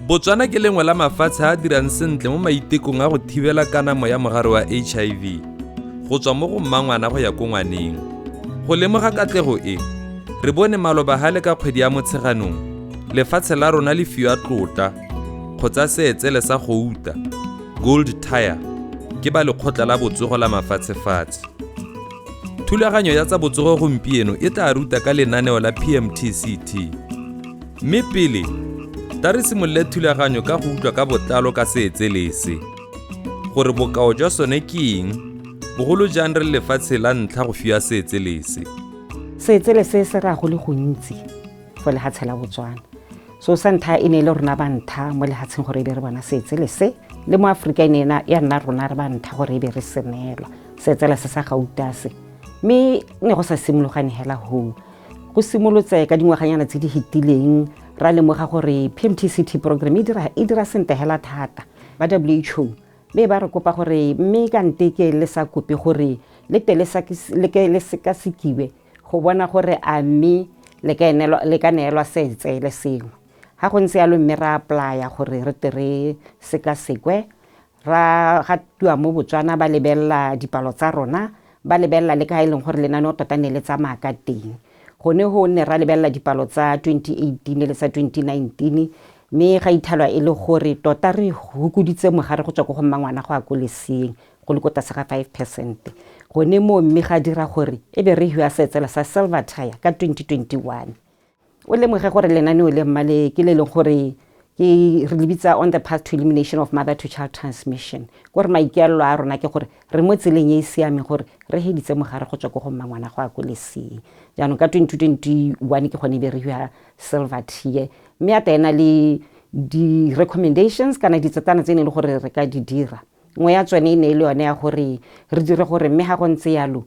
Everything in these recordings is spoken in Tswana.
Botswana ke lengwe la mafatshe a a dirang sentle mo maitekong a go thibela kanamo ya mogare wa HIV go tswa mo go mmangwana go ya ko ngwaneng. Go lemoga katlego e, re bone maloba gale ka kgwedi ya Motsheganong, lefatshe la rona le fiwa tlotla kgotsa seetsele sa gouta, gold tire, ke ba lekgotla la botsogo la mafatshefatshe. Thulaganyo ya tsa botsogo gompieno e tla ruta ka lenaneo la PMTCT. Mme pele, tla re simolole thulaganyo ka go utlwa ka botlalo ka seetsele se, gore bokao jwa sone ke eng, bogolo jang re le lefatshe la ntlha go fiwa seetsele se. Seetsele se se raya go le gontsi for lehatshe la Botswana. So sa ntlha e ne e le rona ba ntlha mo lehatsheng gore e be re bona seetsele se, le mo Aforika e ne ya nna rona re ba ntlha gore e be re se neelwa seetsele se sa gauta se. Mme ne go sa simologane hela hoo. Go simolotse ka dingwaganyana tse di fetileng ra lemoga gore PMTCT program e dira e dira sentle hela thata. Ba WHO mme ba re kopa gore mme ka nteke le sa kope gore le te le le sekasekiwe go bona gore a mme le ka enelwa le ka neelwa seetsele sengwe. Ga go ntse yalo mme ra apply-a gore re tle re sekasekwe ra ga tiwa mo Botswana ba lebelela dipalo tsa rona ba lebelela le ka e leng gore lenaneo tota ne le tsamaya ka teng. Gone go ne ra lebelela dipalo tsa 2018 le tsa 2019 mme ga ithalwa e le gore tota re hukoditse mogare go tswa ko go mmangwana go ya ko leseeng go le ko tlase ga 5%. Gone moo mme ga dira gore e be re hiwa seetsela sa silver tire ka 2021. O lemoge gore lenaneo le mma le ke le leng gore ke re le bitsa on the path to elimination of mother to child transmission. Gore maikaelelo a rona ke gore re mo tseleng e e siameng gore re heditse mogare go tswa ko go mmangwana go ya ko leseeng. Jaanong ka 2021 ke gone e be re hiwa silver tier mme a ta ena le di-recommendations kana ditsetana tse ne e le gore re ka di dira. Nngwe ya tsone e ne e le yone ya gore re dire gore mme ga go ntse yalo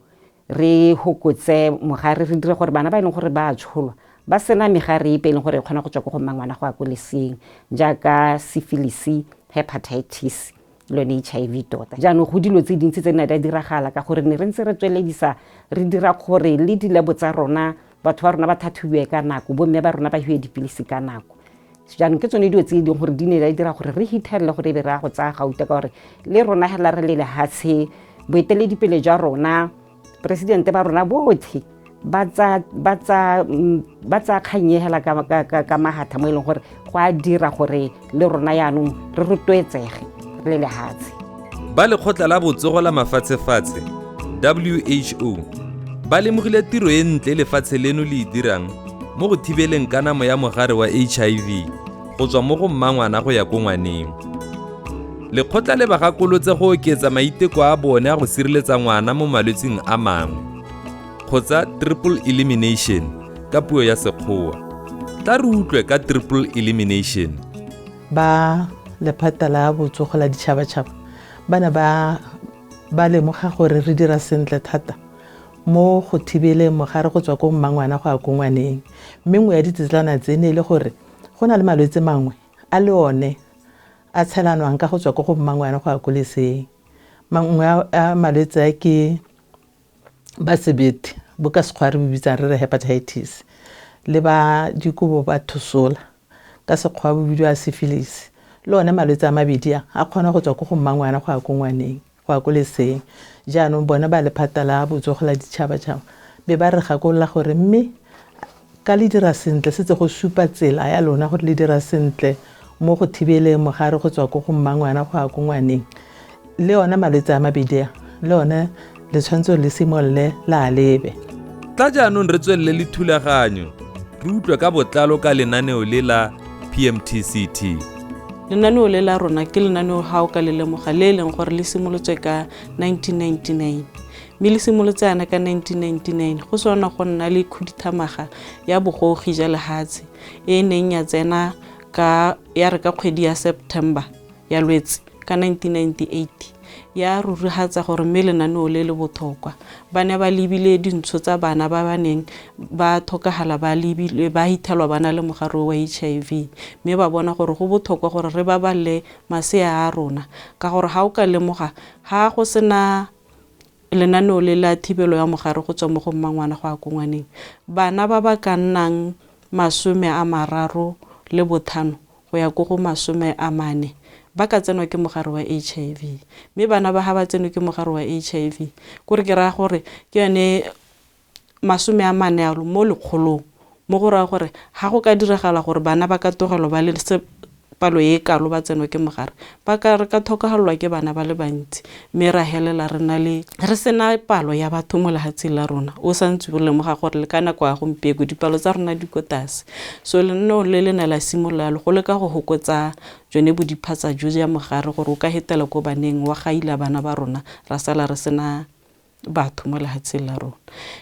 re hokotse mogare re dire gore bana ba e leng gore ba a tsholwa ba sena megare epe e leng gore e kgona go tswa ko go mmangwana go ya ko leseeng jaaka syphilis, hepatitis le yone HIV tota. Jaanong go dilo tse dintsi tse ne di a diragala ka gore ne re ntse re tsweledisa re dira gore le dilebo tsa rona batho ba rona ba thathobiwe ka nako, bomme ba rona ba hiwe dipilisi ka nako. Jaanong ke tsone dilo tse e leng gore di ne di dira gore re hithelele gore e be re ya go tsaya gauta ka gore le rona hela re le lehatshe boeteledipele jwa rona presidente ba rona botlhe ba tsaya kgang e hela ka magatha mo e leng gore go a dira gore le rona yaanong re rotloetsege re le lehatshe. Ba lekgotla la botsogo la mafatshefatshe WHO ba lemogile tiro e ntle lefatshe leno le e dirang mo go thibeleng kanamo ya mogare wa HIV go tswa mo go mmangwana go ya ko ngwaneng. Lekgotla le ba gakolotse go oketsa maiteko a bone a go sireletsa ngwana mo malwetsing a mangwe kgotsa triple elimination ka puo ya Sekgowa. Tla re utlwe ka triple elimination. Ba lephata la botsogo la ditšhabatšhaba ba ne ba ba lemoga gore re dira sentle thata mo go thibeleng mogare go tswa ko mmangwana go ya ko ngwaneng. Mme nngwe ya ditsetlana tse ne e le gore go na le malwetse mangwe a le one a tshelanwang ka go tswa ko go mmangwana go ya ko leseeng. Mangwe a malwetse a ke ba sebete bo ka Sekgowa re bo bitsang re re hepatitis le ba dikobo ba thosola ka Sekgowa bo bidiwa syphilis. Le one malwetse a mabedi a a kgona go tswa ko go mmangwana go ya ko ngwaneng go ya ko leseeng. Jaanong bone ba lephata la botsogo la ditšhabatšhaba be ba re gakolola gore mme ka le dira sentle setse go supa tsela ya lona gore le dira sentle mo go thibeleng mogare go tswa ko go mmangwana go ya ko ngwaneng. Le one malwetse a mabedi a le one le tshwanetse le simolole la lebe. Tla jaanong re tswelele le thulaganyo re utlwe ka botlalo ka lenaneo le la PMTCT. Lenaneo le la rona ke lenaneo ga o ka le lemoga le e leng gore le simolotswe ka 1999 mme le simolotse yana ka 1999 go sona go nna le khuduthamaga ya bogogi ja lehatshe e e neng ya tsena ka ya re ka kgwedi ya September ya Lwetse ka 1998 ya rurihatsa gore mme lenaneo le le botlhokwa. Ba ne ba lebile dintsho tsa bana ba ba neng ba tlhokagala ba lebile ba hithelwa ba na le mogare wa HIV mme ba bona gore go botlhokwa gore re babalele masea a rona ka gore ga o ka lemoga ga go sena lenaneo le la thibelo ya mogare go tswa mo go mmangwana go ya ko ngwaneng bana ba ba ka nnang 35 go go ya ko go 40 ba ka tsenwa ke mogare wa HIV. Mme bana ba ga ba tsenwe ke mogare wa HIV, kore ke raya gore ke yone 40 yalo mo lekgolong, mo go raya gore ga go ka diragala gore bana ba ka tlogelwa ba le palo e kalo ba tsenwa ke mogare, ba ka re ka tlhokagalelwa ke bana ba le bantsi, mme ra helela re na le re sena palo ya batho mo lefatsheng la rona. O santse o lemoga gore le ka nako ya gompieno dipalo tsa rona di ko tlase. So lenaneo le le ne la simolola go leka go fokotsa jone bodiphatsa jo ja mogare gore o ka hetela ko baneng wa gaila bana ba rona, ra sala re sena batho mo lefatsheng la rona.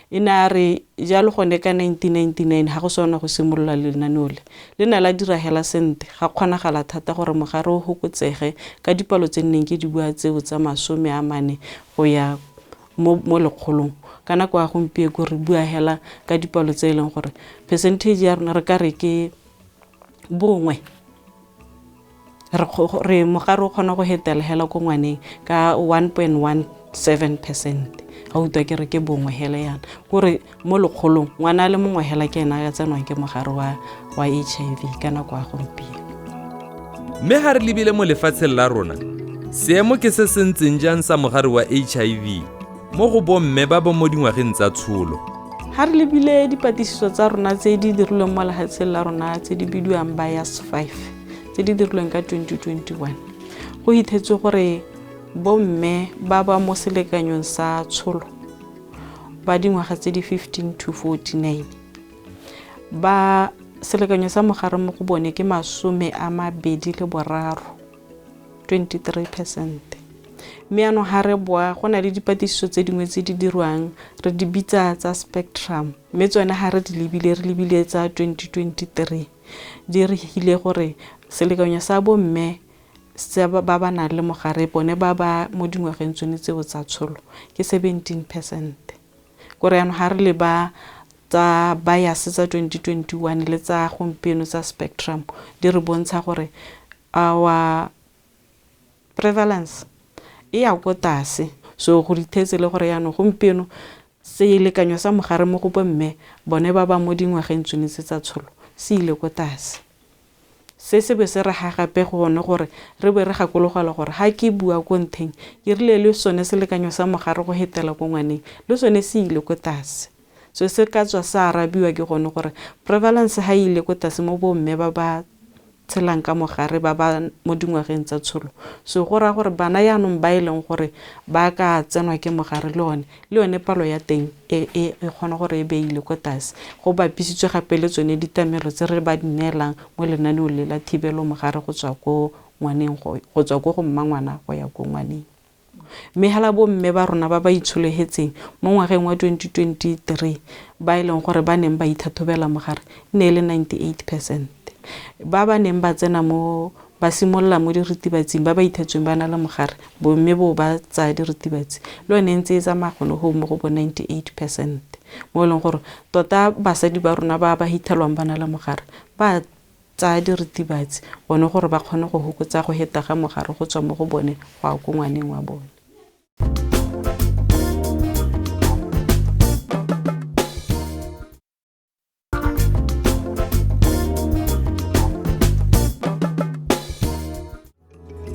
E ne a re jalo gone ka 1999 ga go sona go simolola lenaneo le, le ne la dira hela sentle, ga kgonagala thata gore mogare o fokotsege ka dipalo tse nneng ke di bua tseo tsa 40 go ya mo lekgolong. Ka nako ya gompieno re bua hela ka dipalo tse e leng gore percentage ya rona re ka re ke 1. Re mogare o kgona go hetela hela ko ngwaneng ka 1.17%. Ga utlwa ke re ke 1 hela yana, kore mo lekgolong ngwana a le mongwe hela ke ena a tsenwang ke mogare wa HIV ka nako ya gompieno. Mme ga re lebile mo lefatsheng la rona, seemo ke se se ntseng jang sa mogare wa HIV mo go bomme ba ba mo dingwageng tsa tsholo? Ga re lebile dipatlisiso tsa rona tse di dirilweng mo lefatsheng la rona tse di bidiwang Bias 5, tse di dirilweng ka 2021, go ithetswe gore bomme ba ba mo selekanyong sa tsholo ba dingwaga tse di 15 to 49, ba selekanyo sa mogare mo go bone ke 23, 23%. Mme jaanong ga re boa go na le dipatlisiso tse dingwe tse di dirwang re di bitsa tsa spectrum, mme tsone ga re di lebile re lebile tsa 2023, di re hile gore selekanyo sa bomme se ba ba nang le mogare bone ba ba mo dingwageng tsone tseo tsa tsholo ke 17%. Kore jaanong ga re leba tsa bias tsa 2021 le tsa gompieno tsa spectrum, di re bontsha gore our prevalence e ya ko tlase. So go dithetse le gore jaanong gompieno selekanyo sa mogare mo go bomme bone ba ba mo dingwageng tsone tse tsa tsholo se ile ko tlase. Se se be se re ga gape gone gore re be re gakologelwa gore ga ke bua ko ntlheng ke rile le sone selekanyo sa mogare go hetela ko ngwaneng le sone se ile ko tlase. So se ka tswa sa arabiwa ke gone gore prevalence ga e ile ko tlase mo bomme ba ba tshelang ka mogare ba ba mo dingwageng tsa tsholo. So go raya gore bana jaanong ba e leng gore ba ka tsenwa ke mogare le one palo ya teng e kgona gore e be ile ko tlase. Go bapisitswe gape le tsone ditamelo tse re ba di neelang mo lenaneong le la thibelo mogare go tswa ko ngwaneng go tswa ko go mmangwana go ya ko ngwaneng. Mme hela bomme ba rona ba ba itshologetseng mo ngwageng wa 2023 ba e leng gore ba neng ba ithathobela mogare e ne e le 98%. Ba ba neng ba tsena mo ba simolola mo diritibatsing ba ba ithetsweng ba na le mogare, bomme bo ba tsaya diritibatsi le yone ntse e tsamaya gone go mo go bo 98%, mo e leng gore tota basadi ba rona ba ba hithelwang ba na le mogare ba tsaya diritibatsi gone gore ba kgone go fokotsa go heta ga mogare go tswa mo go bone go ya ko ngwaneng wa bone.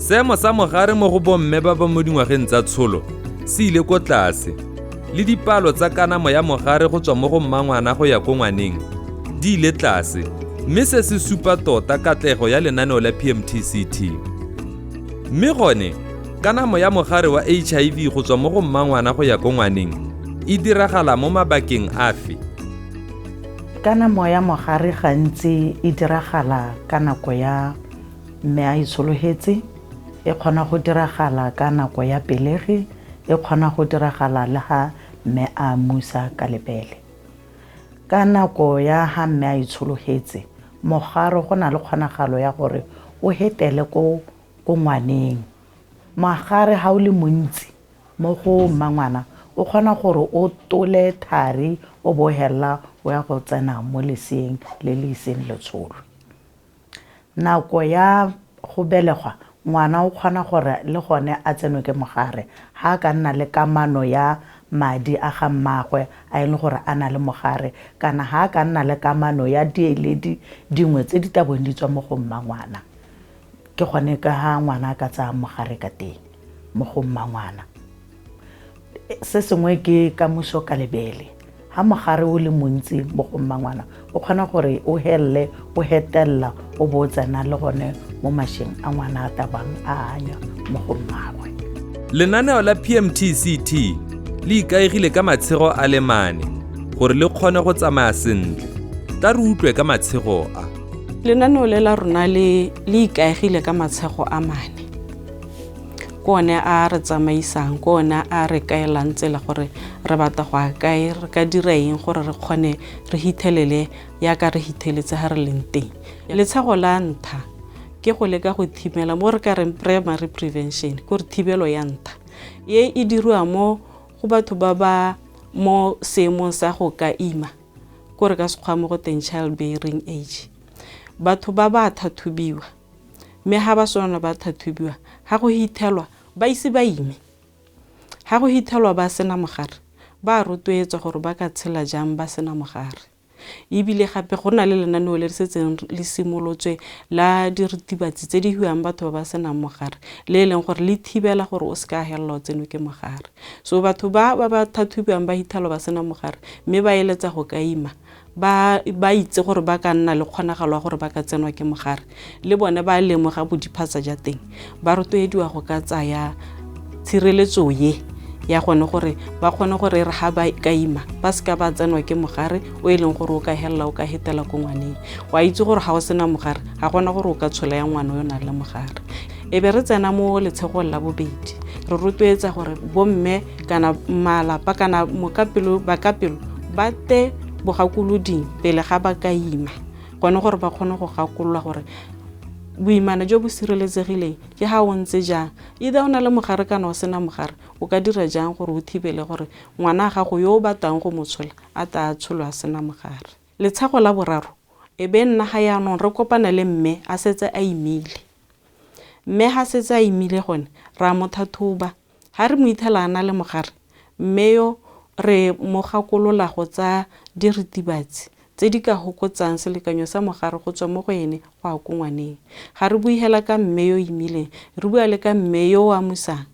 Seemo sa mogare mo go bomme ba ba mo dingwageng tsa tsholo se ile ko tlase, le dipalo tsa kanamo ya mogare go tswa mo go mmangwana go ya ko ngwaneng di ile tlase, mme se se supa tota katlego ya lenaneo la PMTCT. Mme gone kanamo ya mogare wa HIV go tswa mo go mmangwana go ya ko ngwaneng e diragala mo mabakeng afe? Kanamo ya mogare gantsi e diragala ka nako ya mme a itshologetse, e kgona go diragala ka nako ya pelegi, e kgona go diragala le ga mme a musa ka lebele. Ka nako ya ha mme a itshologetse, mogare go na le kgonagalo ya gore o hetele ko ngwaneng. Mogare ha o le montsi mo go mmangwana o kgona gore o tole thari o bo hella o ya go tsena mo leseeng le le iseng letsholo. Nako ya go belegwa ngwana o kgona gore le gone a tsenwe ke mogare ha a ka nna le kamano ya madi a ga mmagwe a e leng gore a na le mogare, kana ha a ka nna le kamano ya dieledi dingwe tse di tabong di tswa mo go mmangwana. Ke gone ka ha ngwana a ka tsaya mogare ka teng mo go mmangwana. Se sengwe ke kamuso ka lebele. Ha mogare o le montsi mo go mmangwana, o kgona gore o helele, o hetelela, o bo o tsena le gone mo mašeng a ngwana a tabang a anya mo go mmagwe. Lenaneo la PMTCT le ikaegile ka matshego a le mane gore le kgone go tsamaya sentle. Tla re utlwe ka matshego a. Lenaneo le la rona le ikaegile ka matshego a mane. Ke one a re tsamaisang, ke one a re kaelang tsela gore re batla go ya kae, re ka dira eng gore re kgone re hithelele yaka re hitheletse ha re leng teng. Letshego la ntlha ke go leka go thibela mo re ka reng primary prevention, ke gore thibelo ya ntlha. E e diriwa mo go batho ba ba mo seemong sa go ka ima, ko re ka sekgwa mo go teng child bearing age. Batho ba ba thathobiwa, mme ha ba sona ba thathobiwa, ha go hithelwa ba ise ba ime. Ha go hithelwa ba sena mogare, ba rotloetswa gore ba ka tshela jang ba sena mogare. Ebile gape go na le lenaneo le le setseng le simolotswe la diritibatsi tse di hiwang batho ba ba senang mogare, le e leng gore le thibela gore o seka helela o tsenwe ke mogare. So batho ba ba thathobiwang ba hithelwa ba sena mogare, mme ba eletsa go ka ima, ba itse gore ba ka nna le kgonagalo ya gore ba ka tsenwa ke mogare, le bone ba lemoga bodiphatsa ja teng, ba rotloediwa go ka tsaya tshireletso ye ya gone gore ba kgone gore re ha ba ka ima ba seka ba tsenwa ke mogare o e leng gore o ka helela o ka hetela ko ngwaneng. Wa itse gore ga o sena mogare ga gona gore o ka tshola ya ngwana yo o nang le mogare. E be re tsena mo letshegong la bobedi, re rotloetsa gore bomme kana malapa kana bakapelo ba te bogakoloding pele ga ba ka ima, gone gore ba kgone go gakololwa gore boimana jo bo sireletsegileng ke ha o ntse jang, either o na le mogare kana o sena mogare, o ka dira jang gore o thibele gore ngwana wa gago yo o batlang go mo tshola a tla tsholwa a sena mogare. Letshego la boraro e be nna ga yaanong re kopana le mme a setse a imile. Mme ha setse a imile gone ra mo thathoba, ha re mo ithela a na le mogare, mme yo re mo gakolola go tsaya diritibatsi tse di ka fokotsang selekanyo sa mogare go tswa mo go ene go ya ko ngwaneng. Ga re bue hela ka mme yo imileng, re bua le ka mme yo o amusang.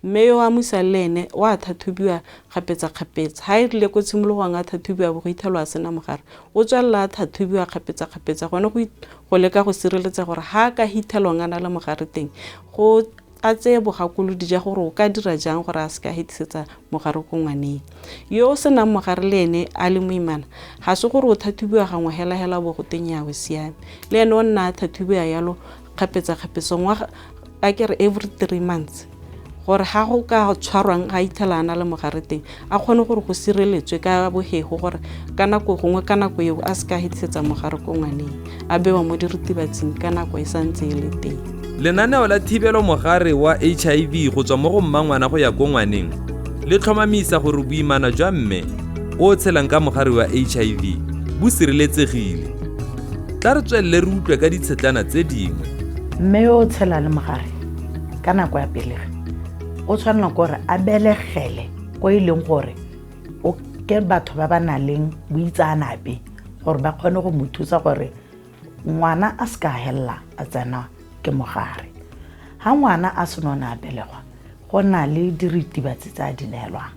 Mme yo o amusang le ene o a thathobiwa kgapetsa-kgapetsa. Ha e rile ko tshimologong a thathobiwa bo go ithelwa a sena mogare, o tswelela a thathobiwa kgapetsa-kgapetsa gone go leka go sireletsa gore ha a ka hithelwang a na le mogare teng, go a tseye bogakolodi ja gore o ka dira jang gore a seka hetisetsa mogare ko ngwaneng. Yo o senang mogare le ene a le moimana, ga se gore o thathobiwa gangwe hela hela bo go teng ya o siame. Le ene o nna a thathobiwa yalo kgapetsa-kgapetsa, a ke re every 3 months, gore ha go ka tshwarwang ga ithela a na le mogare teng, a kgone gore go sireletswe ka bogego gore ka nako gongwe ka nako eo a seka hetisetsa mogare ko ngwaneng, a bewa mo diritibatsing ka nako e santse e le teng. Lenaneo la thibelo mogare wa HIV go tswa mo go mmangwana go ya ko ngwaneng le tlhomamisa gore boimana jwa mme o tshelang ka mogare wa HIV bo sireletsegile. Tla re tswelele re utlwe ka ditshetlana tse dingwe. Mme yo o tshelang le mogare ka nako ya pelegi o tshwanela ke gore a belegele ko e leng gore o ke batho ba ba nang le boitseanape gore ba kgone go mo thusa gore ngwana a seka hella a tsena ke mogare. Ha ngwana a seno na belegwa, go na le diritibatsi tse a di neelwang.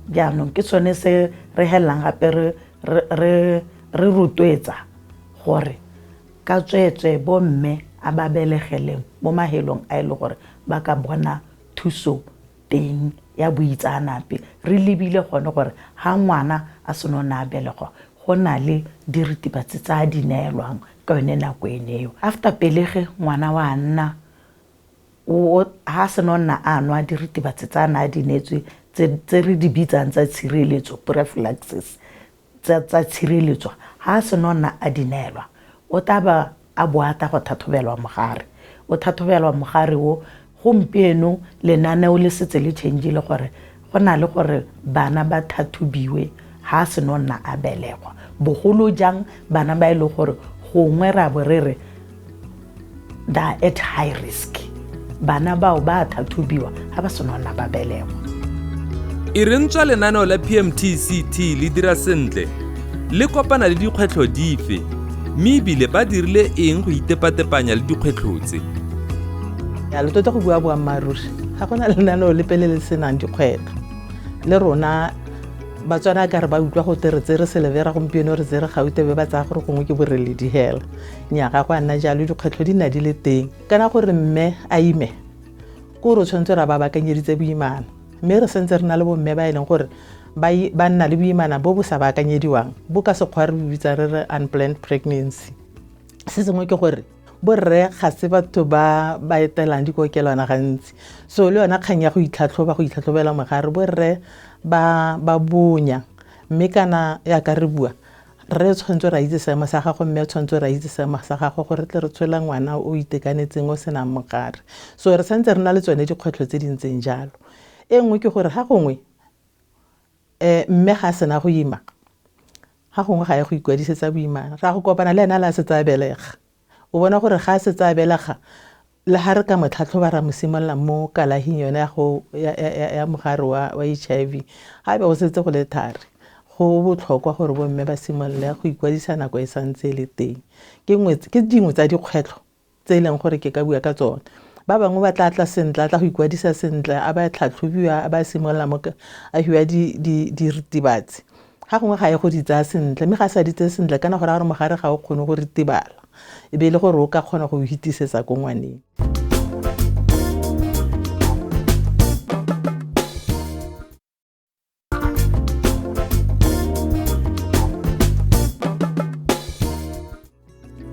Jaanong ke sone se re hellang gape re rotloetsa gore ka tsweetswe bo mme a ba belegeleng mo mahelong a e le gore ba ka bona thuso teng ya boitseanape. Re lebile gone gore ha ngwana a seno na belegwa, go na le diritibatsi tse a di neelwang ka yone nako eo. After pelegi ngwana wa nna, ha seno nna a nwa diritibatsi tse a na a di neetswe tse re di bitsang tsa tshireletso, prophylaxis, tsa tshireletso, ha seno nna a di neelwa, o tla ba a boa ta go thathobelwa mogare. O thathobelwa mogare o gompieno lenaneo le setse le change-ile gore go na le gore bana ba thathobiwe ha seno nna a belegwa. Bogolo jang bana ba e leng gore gongwe ra bo re re they are at high risk. Bana bao ba thathobiwa ha ba seno nna ba belegwa. E re ntswa lenaneo la PMTCT le dira sentle, le kopana le dikgwetlho dife, mme ebile ba dirile eng go itepatepanya le dikgwetlho tse? Ya le tota go bua boammaaruri, ga gona lenaneo lepe le le senang dikgwetlho. Le rona Batswana ka re ba utlwa go te re tsere silvera gompieno, re tsere gaute, be ba tsaya gore gongwe ke boreledi hela. Nnyaa, ga go a nna jalo, dikgwetlho di nna di le teng. Kana gore mme a ime, ke gore o tshwanetse ra ba baakanyeditse boimana, mme re sentse re na le bomme ba e leng gore ba nna le boimana bo bo sa baakanyediwang, bo ka sekgwa re bo bitsang re re unplanned pregnancy. Se sengwe ke gore borre ga se batho ba ba etelang dikokelwana gantsi, so le yona kgang ya go itlhatlhoba, go itlhatlhobela mogare, borre ba bonya. Mme kana yaka re bua, rre tshwanetse ra itse seemo sa gago, mme tshwanetse ra itse seemo sa gago gore tle re tshola ngwana o itekanetseng o senang mogare. So re santse re na le tsone dikgwetlho tse di ntseng jalo. E nngwe ke gore ga gongwe mme ga a sena go ima, ga gongwe ga ye go ikwadisetsa boimana, ra go kopana le ena le a setse a belega. O bona gore ga a setse a belega, le ga re ka mo tlhatlhoba ra mo simolola mo kalafing yone ya mogare wa HIV, ga be go setse go le thari. Go botlhokwa gore bomme ba simolole go ikwadisa nako e santse e le teng. Ke dingwe tsa dikgwetlho tse e leng gore ke ka bua ka tsone. Ba bangwe ba tla tla sentle, a tla go ikwadisa sentle, a ba tlhatlhobiwa, a ba simolola mo a fiwa diritibatsi. Ga gongwe ga ye go di tsaya sentle, mme ga sa di tseye sentle kana go raya gore mogare ga o kgone go ritibala, e be e le gore o ka kgona go o fetisetsa ko ngwaneng.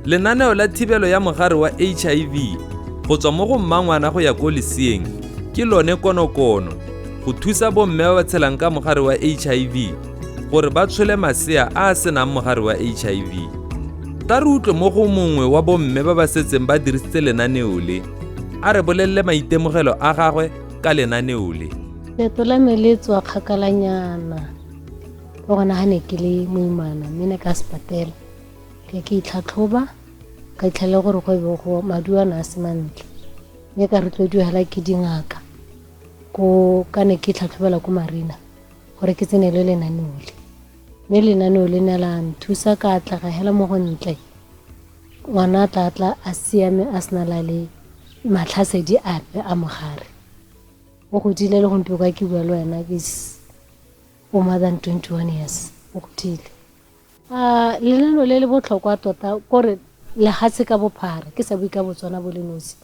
Lenaneo la thibelo ya mogare wa HIV go tswa mo go mmangwana go ya ko leseeng ke lone konokono go thusa bomme ba ba tshelang ka mogare wa HIV gore ba tshole masea a a senang mogare wa HIV. Tla re utlwe mo go mongwe wa bomme ba ba setseng ba dirisitse lenaneo le, a re bolelele maitemogelo a gagwe ka lenaneo le. Leeto la me le tswa kgakalanyana, le gona ga ne ke le moimana, mme ne ka sepatela ke ke itlhatlhoba, ka itlhela gore go be go madi a ne a se mantle, mme ka rotloediwa hela ke dingaka ko ka ne ke itlhatlhobela ko Marina gore ke tsenele lenaneo le. Mme lenaneo le ne la nthusa ka atlega hela mo go ntle, ngwana a tla tla a siame a sena la le matlhasedi ape a mogare. O godile le gompieno ka ke bua le wena ke o more than 21 years, o godile. Lenaneo le le botlhokwa tota kore lehatshe ka bophara, ke sa bue ka Botswana bo le nosi,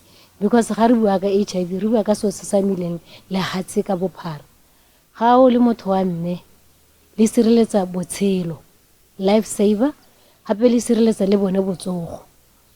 because ga re bua ka HIV re bua ka seo se sa amileng lehatshe ka bophara. Ga o le motho wa mme, le sireletsa botshelo, life saver, gape le sireletsa le bone botsogo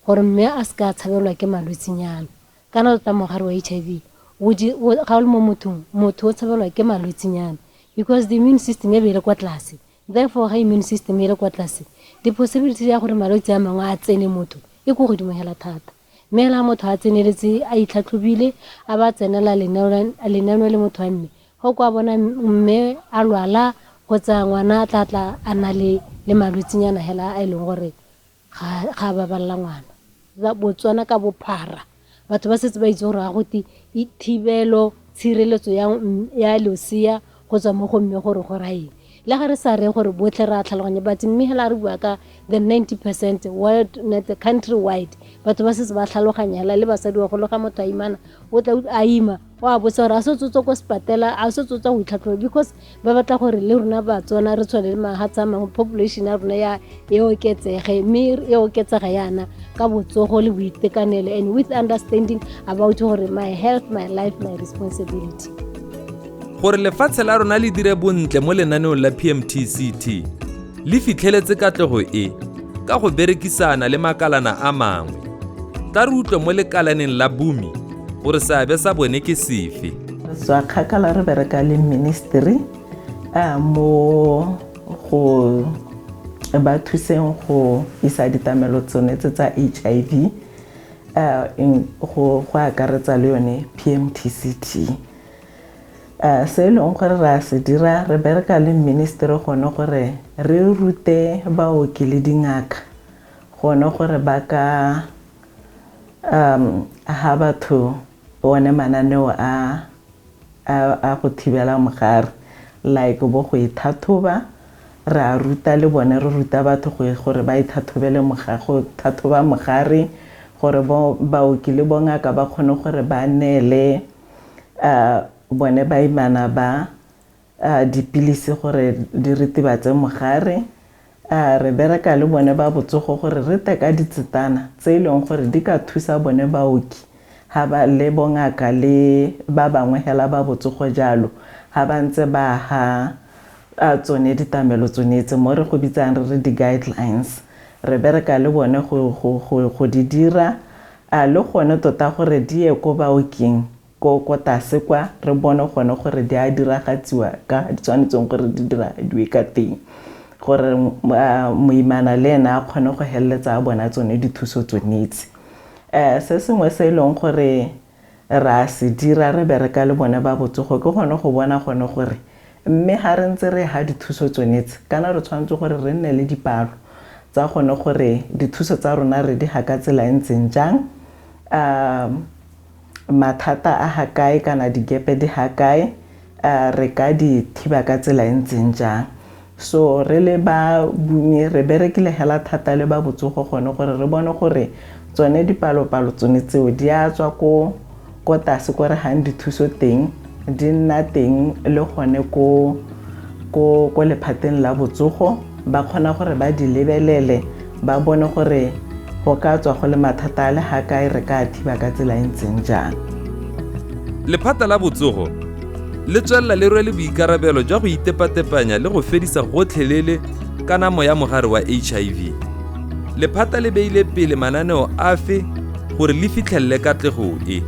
gore mme a seka a tshabelwa ke malwetsinyana. Kana tota mogare wa HIV ga o le mo mothong, motho o tshabelwa ke malwetsinyana because the immune system e be e le kwa tlase. Therefore ga immune system e le kwa tlase, the possibility ya gore malwetse a mangwe a tsene motho e ko godimo hela thata. Mme hela motho a tseneletse, a itlhatlhobile, a ba tsenela lenaneo le motho wa mme, go kwa bona mme a lwala kgotsa ngwana a tla tla a na le malwetsinyana hela a e leng gore ga baballa ngwana. Botswana ka bophara batho ba setse ba itse gore ga go te thibelo tshireletso ya losea go tswa mo go mme gore go raya eng. Le ga re sa re gore botlhe re a tlhaloganya, but mme hela re bua ka the 90% world net country wide, batho ba setse ba tlhaloganya hela le basadi bagolo ga motho a imana, o tla a ima, o a botsa gore a se tsotsa ko sepatela, a se tsotsa go itlhatlhoba, because ba batla gore le rona Batswana re tshwane le mahatshe a mangwe, population ya rona ya e oketsege, mme e oketsega yana ka botsogo le boitekanelo, and with understanding about gore my health, my life, my responsibility. Gore lefatshe la rona le dire bontle mo lenaneong la PMTCT, le fitlheletse katlego e ka go berekisana le makalana a mangwe. Tla re utlwe mo lekalaneng la Bumi gore seabe sa bone ke sefe. Re tswa kgakala re bereka le ministry mo go ba thuseng go isa ditlamelo tsone tse tsa HIV, go akaretsa le yone PMTCT. Se e leng gore re a se dira, re bereka le ministry gone gore re rute baoki le dingaka gone gore ba ka ha batho bone mananeo a go thibela mogare, like bo go ithathoba, re a ruta le bone, re ruta batho gore ba ithathobele mogare, go thathoba mogare, gore baoki le bongaka ba kgone gore ba neele bone baimana ba dipilisi gore di ritibatse mogare. Re bereka le bone ba botsogo gore re tle ka ditsetana tse e leng gore di ka thusa bone baoki ga ba le bongaka le ba bangwe hela ba botsogo jalo ga ba ntse ba ha tsone ditamelo tsone tse mo re go bitsang re re di-guidelines. Re bereka le bone go di dira, le gone tota gore di ye ko baoking ko tlase kwa re bone gone gore di a diragatsiwa ka di tshwanetseng gore di diragadiwe ka teng, gore moimana le ena a kgone go feleletsa a bona tsone dithuso tsone tse. Se sengwe se e leng gore ra se dira re bereka le bone ba botsogo ke gone go bona gone gore mme ga re ntse re ha dithuso tsone tse, kana re tshwanetse gore re nne le dipalo tsa gone gore dithuso tsa rona re di ha ka tsela e ntseng jang, mathata a ha kae kana digepe di ha kae, re ka di thiba ka tsela e ntseng jang. So re le ba bumi re berekile hela thata le ba botsogo gone gore re bone gore tsone dipalopalo tsone tseo di a tswa ko tlase ko re gang dithuso teng, di nna teng le gone ko lephateng la botsogo, ba kgona gore ba di lebelele ba bone gore go ka tswa go le mathata a le ga kae, re ka thiba ka tsela e ntseng jang. Lephata la botsogo le tswelela le rwele boikarabelo jwa go itepatepanya le go fedisa gotlhelele kanamo ya mogare wa HIV. Lephata le beile pele mananeo afe gore le fitlhelele katlego e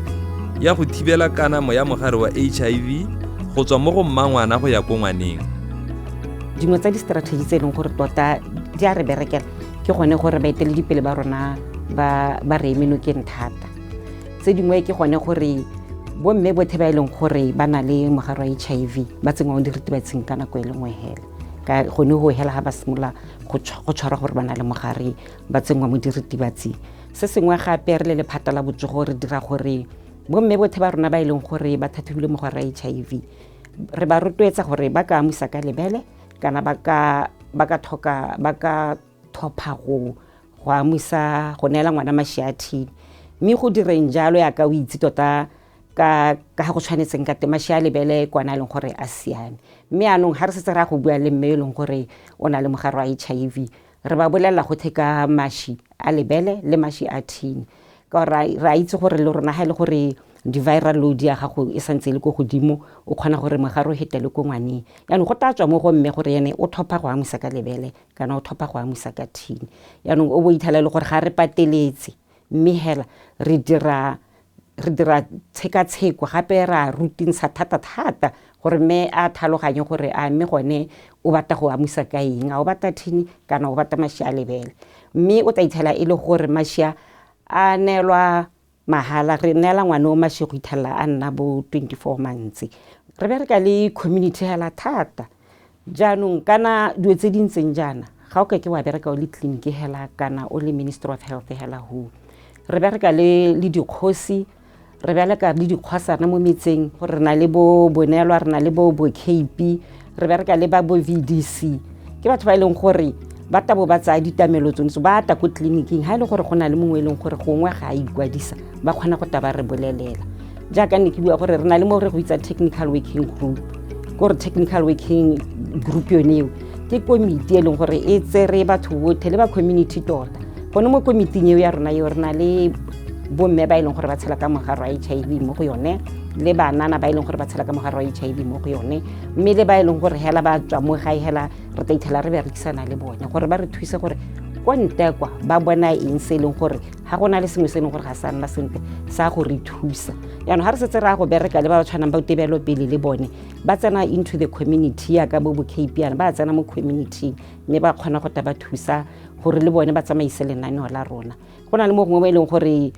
ya go thibela kanamo ya mogare wa HIV go tswa mo go mmangwana go ya ko ngwaneng. Dingwe tsa di-strategy tse e leng gore tota di a re berekela ke gone gore baeteledipele ba rona ba re eme nokeng thata. Tse dingwe ke gone gore bomme bothe ba e leng gore ba na le mogare wa HIV ba tsenngwa mo diritibatsing ka nako e le nngwe hela. Ka gone go hela ga ba simolola go tshwarwa gore ba na le mogare ba tsenngwa mo diritibatsing. Se sengwe gape re le lephata la botsogo re dira gore bomme bothe ba rona ba e leng gore ba tlhatlhobilwe mogare wa HIV re ba rotloetsa gore ba ka amusa ka lebele kana ba ka thopha go amusa go neela ngwana mashi a thini. Mme go direng jalo yaka o itse tota ka ga go tshwanetseng ka teng, mashi a lebele kwana e leng gore a siame. Mme anong ga re setse re ya go bua le mme e leng gore o na le mogare wa HIV, re ba bolelela gothe ka mashi a lebele le mashi a thini, ka gore re a itse gore le rona ga e le gore di-viral load ya gago e santse e le ko godimo, o kgona gore mogare o fetele ko ngwaneng. Jaanong go tla tswa mo go mme gore ene o thopha go amusa ka lebele kana o thopha go amusa ka thini. Jaanong o bo itlhela e le gore ga re pateletse, mme hela re dira tshekatsheko gape ra rutintsha thata-thata gore mme a tlhaloganye gore a mme gone o batla go amusa ka eng, a o batla thini kana o batla mashi a lebele. Mme o tla itlhela e le gore mashi a neelwa mahala, re neela ngwana o mashi go itlhela a nna bo 24 months. Re bereka le community hela thata. Jaanong kana dilo tse di ntseng jaana ga o ka ke wa bereka o le tleliniki hela kana o le Ministry of Health hela ho. Re bereka le dikgosi, re bereka le dikgosana mo metseng, gore re na le bo Bonelwa, re na le bo KP, re bereka le ba bo VDC. Ke batho ba e leng gore ba tabo ba tsaya ditamelo tsone, ba ata ko tleliniking ga e le gore go na le mongwe e leng gore gongwe ga a ikwadisa, ba kgona go ta ba re bolelela. Jaaka ne ke bua gore re na le mo re go bitsa technical working group, gore technical working group yone eo ke komiti e leng gore e tsere batho botlhe le ba community tota. Gone mo komiting eo ya rona eo re na le bomme ba e leng gore ba tshela ka mogare wa HIV mo go yone, le banana ba e leng gore ba tshela ka mogare wa HIV mo go yone, mme le ba e leng gore hela ba tswa mo gae hela re tla itlhela re berekisana le bone gore ba re thuse gore ko ntle kwa ba bona eng se e leng gore ga go na le sengwe se e leng gore ga sa nna sentle sa go re thusa. Jaanong ga re setse re ya go bereka le ba ba tshwanang ba tebelopele le bone, ba tsena into the community yaka bo KP yana, ba tsena mo community mme ba kgona go ta ba thusa gore le bone ba tsamaise lenaneo la rona. Go na le mo gongwe mo e leng gore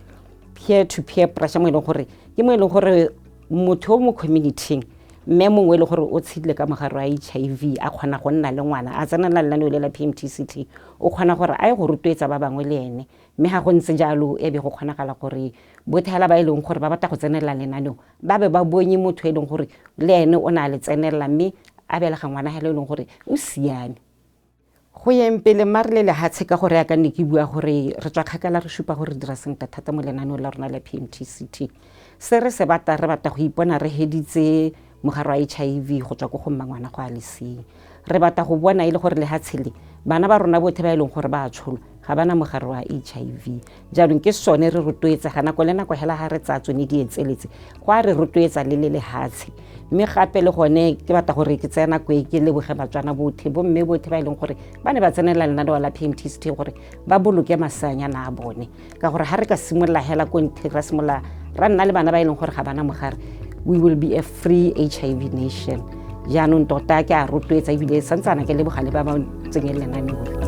peer to peer pressure, mo e leng gore ke mo e leng gore motho o mo community-ing mme mongwe e le gore o tshedile ka mogare wa HIV a kgona go nna le ngwana a tsenela lenaneo le la PMTCT, o kgona gore a ye go rotloetsa ba bangwe le ene. Mme ga go ntse jalo e be go kgonagala gore bothe hela ba e leng gore ba batla go tsenelela lenaneo ba be ba bonye motho e leng gore le ene o na le tsenelela, mme a belega ngwana hela e leng gore o siame. Go yeng pele mma re le lehatshe ka gore yaka ne ke bua gore re tswa kgakala re supa gore re dira sentle thata mo lenaneong la rona la PMTCT. Se re se batla re batla go ipona re heditse mogare wa HIV go tswa ko go mmangwana go a leseng. Re batla go bona e le gore lehatshe le bana ba rona botlhe ba e leng gore ba a tsholwa ga bana mogare wa HIV. Jaanong ke sone re rotloetsega nako le nako hela ga re tsaya tsone di etseletse go a re rotloetsa le le lehatshe. Mme gape le gone ke batla gore ke tseye nako e ke leboge Batswana botlhe, bomme botlhe ba e leng gore ba ne ba tsenela lenaneo la PMTCT gore ba boloke maseanyana a bone, ka gore ga re ka simolola hela ko ntlheng ra simolola ra nna le bana ba e leng gore ga bana mogare, we will be a free HIV nation. Jaanong tota ke a rotloetsa ebile santsana ke leboga le ba ba tsenyeng lenaneo.